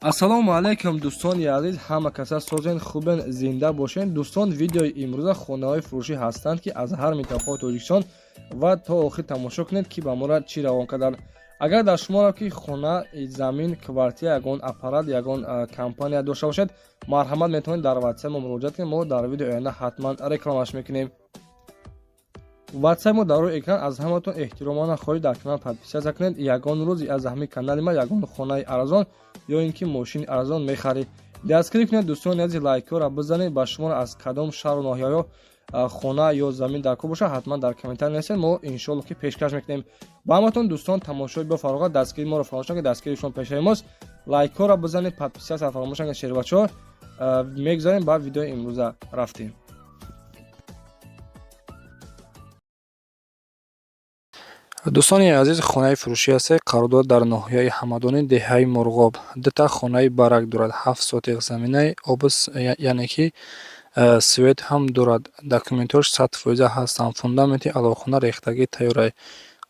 Ассалому алайкум, дӯстони азиз, ҳама каса созен, хубен, зинда бошен. Дӯстон, видеои имрӯза хонаҳои фурӯшӣ ҳастанд, ки аз ҳар минтақаи Тоҷикистон, ва то охир тамошо кунед, ки ба мора чӣ равон карданд. Агар дар шуморо ки хона, замин, квартира, ягон аппарат, ягон компания дошта бошед, марҳамат, метавонед дар ватсап мо муроҷиат кунед. Мо дар видеои оянда ҳатман рекламаш мекунем. Ватсап мо дар рӯи экран. Аз ҳаматон эҳтиромона хоҳиш, дар канал подписаться кунед. Ягон рӯз аз ҳамин канали ма ягон хонаи арзон ё ин ки мошини арзон мехаред. Дастгирӣ кунед, дӯстони азиз, лайкҳоро бизанед. Ба шуморо аз кадом шаҳру ноҳияҳо хона ё замин дар кор бошад, ҳатман дар комментарий нависед, мо иншоалло ки пешкаш мекунем ба ҳаматон. Дӯстон, тамошои бо фароғат, дастгирии моро фаромӯш накунед, дастгирии шумо пешаи мост. Лайкҳоро бизанед, подписаться фаромӯш накунед. Шербачаҳо, мегузарем ба видеои имрӯза, рафтем. Дӯстони азиз, хонаи фурӯшӣ ҳастед, қарор дорад дар ноҳияи Ҳамадонӣ, деҳаи Мурғоб. Дута хонаи барак дорад, 7 сотих заминаи, об, яъне ки свет ҳам дорад. Документҳош 100% ҳастанд. Фундаменти алоҳхона рехтагӣ тайёрай.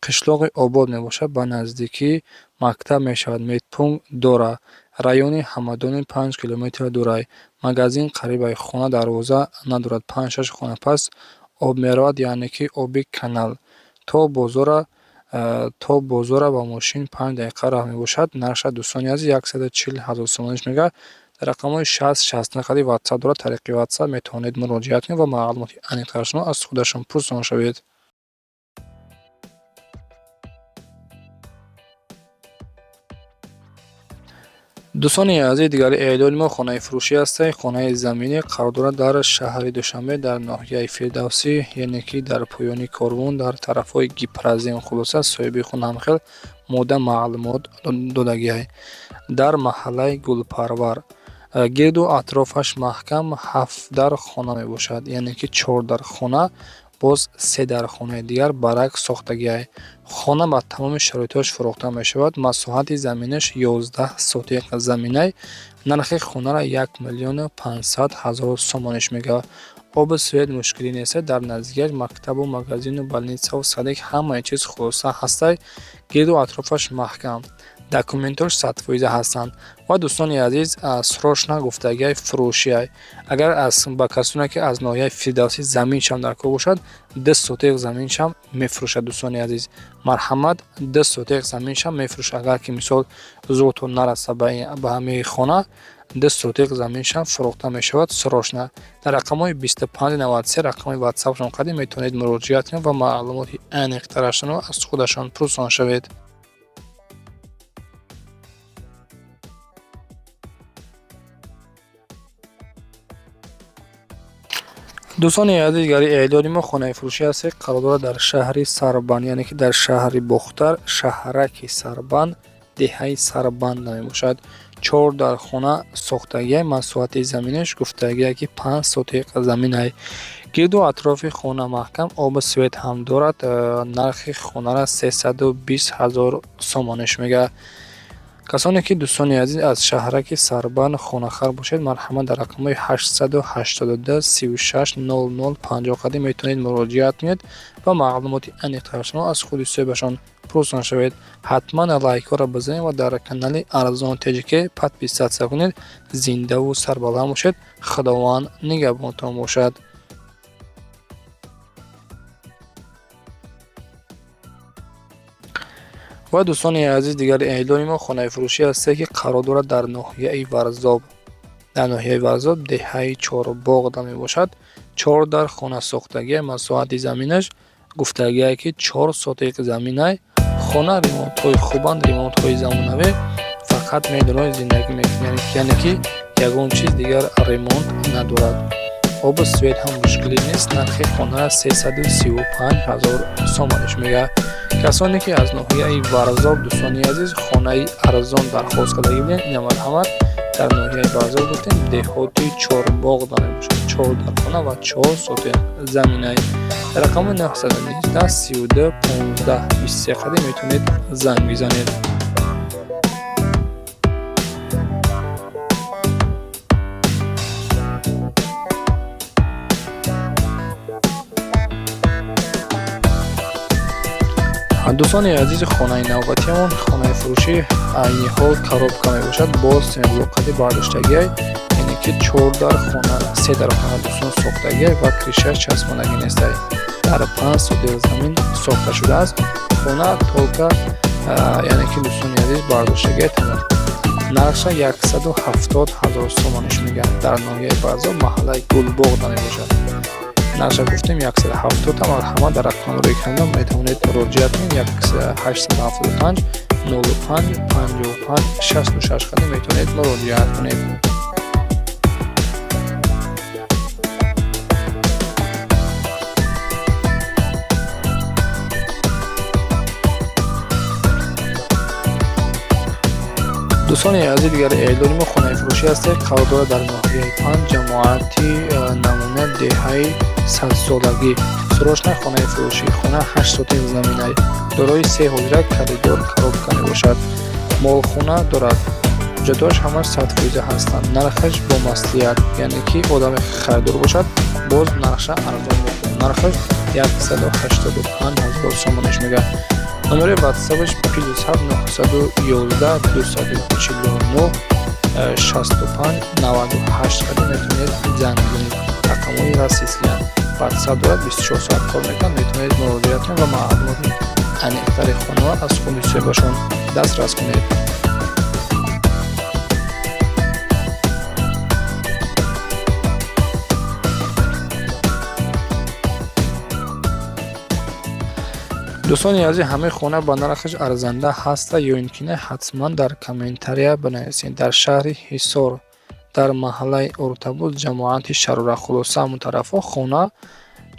Қишлоқи обод мебошад, ба наздикӣ мактаб мешавад, медпункт дорад. Райони Ҳамадонӣ, 5 километр дурай. Магазин қарибай. Хона дарвоза надорад, панҷ-шаш хона пас об меравад, яъне ки оби канал. То бозора ба мошин 5 дақиқа роҳ мебошад. Нархша, дӯстони азиз, 140 000 сомониш мегӯяд. Дар рақамҳои 60 69 қади ватсап дорад. Тариқи ватсап метавонед муроҷиат кунед ва маълумоти аниқтарашонро аз худашон пурсон шавед. Дӯстони азиз, дигари эълони мо хонаи фурӯшӣ ҳастед. Хонаи заминӣ қарор дорад дар шаҳри Душанбе, дар ноҳияи Фирдавсӣ, яъне ки дар поёни корвон, дар тарафҳои Гипрозем. Хулоса, соҳиби хона ҳамхел мода маълумот додагиай. Дар маҳаллаи Гулпарвар, гирду атрофаш маҳкам, ҳафт дар хона мебошад, яъне ки чор дар хона, боз се дар хонаи дигар барак сохтагиай. Хона ба тамоми шароитҳояш фурӯхта мешавад. Масоҳати заминаш 11 сотиқ заминай. Нархи хонаро 1 500 000 сомониш мегӯяд. Обу свет мушкилӣ нест. Дар наздикиаш мактабу магазину больницаву садик, ҳамаи чиз хулоса ҳастай. Гирду атрофаш маҳкам, документҳош 100% ҳастанд. Ва, дӯстони азиз, срочно гуфтагиай фурӯшиай. Агар ба касоне ки аз ноҳияи Фирдавсӣ заминшам дар кор бошад, 2 сотиқ заминшам мефурӯшад. Дӯстони азиз, марҳамат, 2 сотиқ заминшам мефурӯшад. Агар ки мисол зудтон нараса ба ҳамаи хона, 2 сотиқ заминшам фурӯхта мешавад срочно. Дар рақамҳои 2593 рақами ватсапшон қадим метавонед муроҷиат кунед ва маълумоти аниқтарашонро аз худашон пурсон шавед. Дӯстони азиз, дигари эълони мо хонаи фурӯшӣ ҳастед, қарор дорад дар шаҳри Сарбанд, яъне ки дар шаҳри Бохтар, шаҳраки Сарбанд, деҳаи Сарбанд мебошад. Чор дар хона сохтагиай. Масоҳати заминаш гуфтагиай ки 5 сотиқ заминай. Гирду атрофи хона маҳкам, обу свет ҳам дорад. Нархи хонаро 320 000 сомониш мегӯяд. Касоне ки, дӯстони азиз, аз шаҳраки Сарбанд хонахар бошед, марҳамат, дар рақамҳои 882 36 00 50 қадим метавонед муроҷиат кунед ва маълумоти аниқтарашонро аз худи соҳибашон пурсон шавед. Ҳатман лайкҳоро бизанед ва дар канали Арзон ТЖК подписаться кунед. Зиндаву сарбаланд бошед, Худованд нигаҳбонтон бошад. Ва, дӯстони азиз, дигари эълони мо хонаи фурӯшӣ ҳастед, ки қарор дорад дар ноҳияи Варзоб, дар ноҳияи Варзоб, деҳаи Чорбоғда мебошад. Чор дар хона сохтагиай. Масоҳати заминаш гуфтагиай ки 4 сотиқ заминай. Хона ремонтҳои хубанд, ремонтҳои замонавӣ, фақат медорои зиндагӣ мекунад, яъне ки ягон чиз дигар ремонт надорад. Обу свет ҳам мушкилӣ нест. Нархи хона 335 000 сомониш мегӯяд. Касоне ки аз ноҳияи Варзоб, дӯстони азиз, хонаи арзон дархост кардагӣ будем, ина марҳамат. Дар ноҳияи Варзоб гуфтем, деҳоти Чорбоғда мебошад. Чор дар хона ва 4 сотиқ заминай. Дар рақами 919 32 15 23 қадим метавонед занг бизанед. Дӯстони азизи, хонаи навбатиамон хонаи фурӯшӣ айни ҳол коробка мебошад, боз семблоқади бардоштагиай, яъне ки чор дар хона, се дар хона, дӯстон, сохтагиай ва крышаш часпондагӣ нестай. Дар 5 сотих замин сохта шудааст хона, только, яъне ки, дӯстони азиз, бардоштагиай, тамом. Нархша 170 000 сомониш мегӯянд. Дар ноҳияи Варзоб, маҳаллаи Гулбоғда мебошад. Нархша гуфтем 170. Марҳамат, дар рақамҳои экран метавонед муроҷиат кунед, 875 05 55 66 қадим метавонед муроҷиат кунед. Дӯстони азиз, дигар эълони мо хонаи фурӯшӣ ҳастед, қарор дорад дар ноҳияи Панҷ, ҷамоати Намуна, деҳаи Садсолагӣ. Срочно хонаи фурӯшӣ. Хона 8 сотих замина, дорои се ҳуҷра, коридор, коробка мебошад. Молхона дорад. Ҳуҷҷатҳояш ҳамаш 100% ҳастанд. Нархаш бо маслиҳат, яъне ки одаме харидор бошад, боз нархша арзон мекунад. Нархаш 185 000 сомониш мегӯяд. Номери ватсапаш +7 911 249 65 98 қадим метавонед занг бизанед. Рақамҳои российскиянд. Ватсап дорад, 24 соат кор мекунад. Метавонед муроҷиат кунед ва маълумоти аниқтари хонаро аз худи соҳибашон дастрас кунед. Дӯстони азиз, ҳамаи хона ба нархаш арзанда ҳаста ё ин ки не, ҳатман дар комментария бинависед. Дар шаҳри Ҳисор, дар маҳаллаи Ортабуз, ҷамоати Шарора, хулоса, ҳамон тарафҳо хона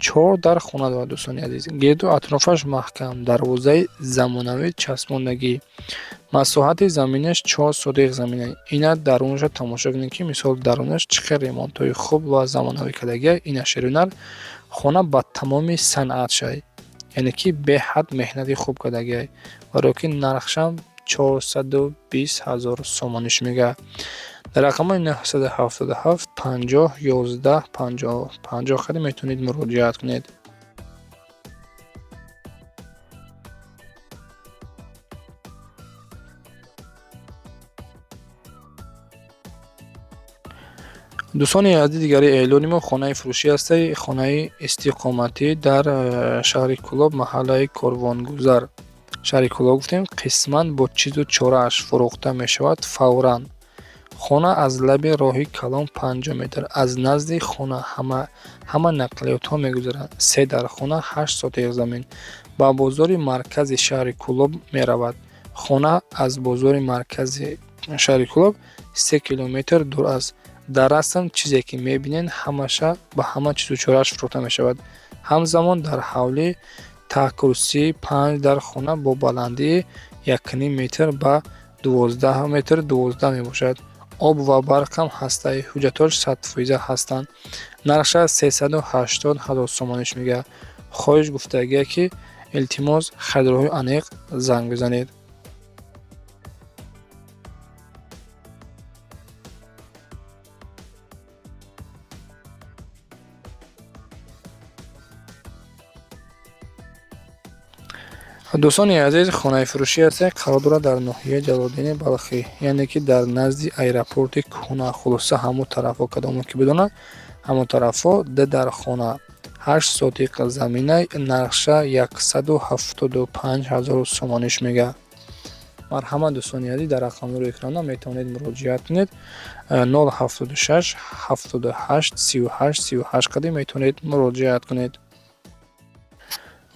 чор дар хона дорад, дӯстони азиз. Гирду атрофаш маҳкам, дарвозаи замонавӣ часпондагӣ. Масоҳати заминаш 4 сотих замина. Ина дарунашро тамошо кунед, ки мисол дарунаш чӣ хел ремонтҳои хуб ва замонавӣ кардагия. Ина шерунар хона ба тамоми санъат шай, яъне ки беҳад меҳнати хуб кардагиай. Барое ки нархшам 420 000 сомониш мегӯяд. Дар рақамҳои 977 50 11 50 50 хари метавонед муроҷиат кунед. Дӯстони азиз, дигари эълони мо хонаи фурӯшӣ ҳастай, хонаи истиқоматӣ дар шаҳри Кӯлоб, маҳаллаи Корвонгузар. Шаҳри Кӯлоб гуфтем, қисман бо чизу чорааш фурӯхта мешавад фавран. Хона аз лаби роҳи калон 50 метр. Аз назди хона ҳама нақлиётҳо мегузаранд. Се дар хона, 8 сотих замин. Ба бозори маркази шаҳри Кӯлоб меравад. Хона аз бозори маркази шаҳри Кӯлоб 3 километр дур аст. Дар расм чизе ки мебинед, ҳамаша ба ҳама чизу чорааш фурӯхта мешавад. Ҳамзамон дар ҳавлӣ таҳкурсии панҷ дар хона бо баландии 1,5 метр ба 12 метр 12 мебошад. Об ва барқам ҳастаи, ҳуҷҷатҳош 100% ҳастанд. Нархша 380 000 сомониш мегӯяд. Хоҳиш гуфтагие, ки илтимос, харидорҳои аниқ занг бизанед. Дӯстони азиз, хонаи фурӯшӣ ҳастед, қарор дорад дар ноҳияи Ҷалолиддини Балхӣ, яъне ки дар назди аэропорти кӯҳна, хулоса, ҳамон тарафҳо, кадоме ки бидонад, ҳамон тарафҳо. Д дар хона, 8 сотих замина, нархша 175 000 сомониш мегӯяд. Марҳамат, дӯстони азиз, дар рақамҳои экрана метавонед муроҷиат кунед, 076 78 38 38 қадим метавонед муроҷиат кунед.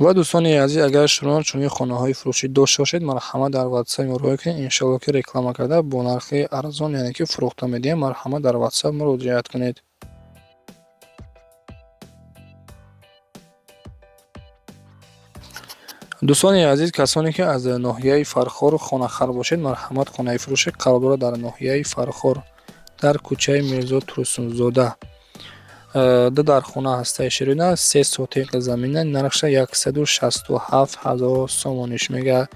Ва дӯстони азиз, агар шумо чунин хонаҳои фурӯшӣ дошта бошед, марҳамат, дар ватсап муроҷиат кунед. Иншоалло, ки реклама карда, бо нархи арзон, яъне ки фурӯхта медиҳем. Марҳамат, дар ватсап муроҷиат кунед. Дӯстони азиз, касоне ки аз ноҳияи Фархор хонахар бошед, марҳамат, хонаи фурӯшӣ қарор дорад дар ноҳияи Фархор, дар кӯчаи Мирзо Турсунзода. Ду дар хона ҳастаи ширина, 3 сотих замина, нархша 167 000 сомониш мегӯяд.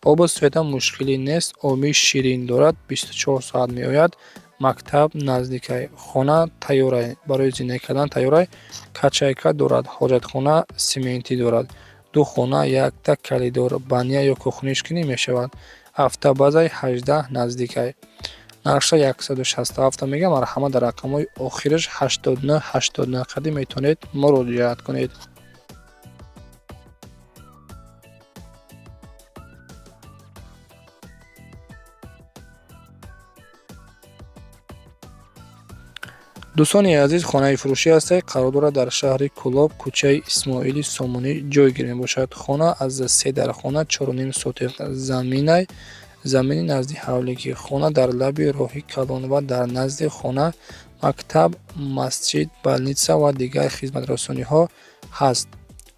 Обу света мушкилӣ нест, оби ширин дорад, 24 соат меояд. Мактаб наздикай, хона тайёрай, барои зиндагӣ кардан тайёрай, качайка дорад, ҳоҷатхона симентӣ дорад. Ду хона, якта коридор, баня ё кухнишкунӣ мешавад. Автобазаи 18 наздикай. Нархша 167 мега. Марҳамат, дар рақамҳои охираш 89 89 қадим метавонед муроҷиат кунед. Дӯстони азиз, хонаи фурӯшӣ ҳастед, қарор дорад дар шаҳри Кӯлоб, кӯчаи Исмоили Сомонӣ ҷойгир мебошад. Хона аз се дархона, 4,5 сотих заминай, замини назди ҳавлигӣ. Хона дар лаби роҳи калон ва дар назди хона мактаб, масҷид, больница ва дигар хизматрасониҳо ҳаст.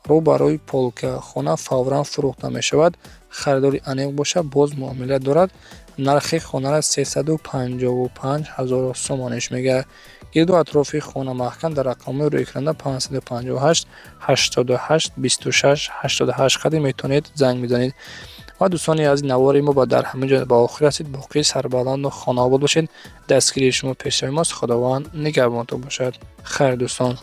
Рӯ ба рӯи полка. Хона фавран фурӯхта мешавад. Харидори аниқ бошад, боз муомила дорад. Нархи хонаро 355 ҳазор сомониш мегӯяд. Гирду атрофи хона маҳкам, дар рақамҳои рӯекранда 558 88 26 88 қадим метавонед занг бизанед. Ва дӯстони азиз, навори мо ба дар ҳамин ҷо ба охир расид. Боқӣ сарбаланду хонаобод бошед. Дастгирии шумо пешрави мост. Худованд нигаҳбонтон бошад. Хайр, дӯстон.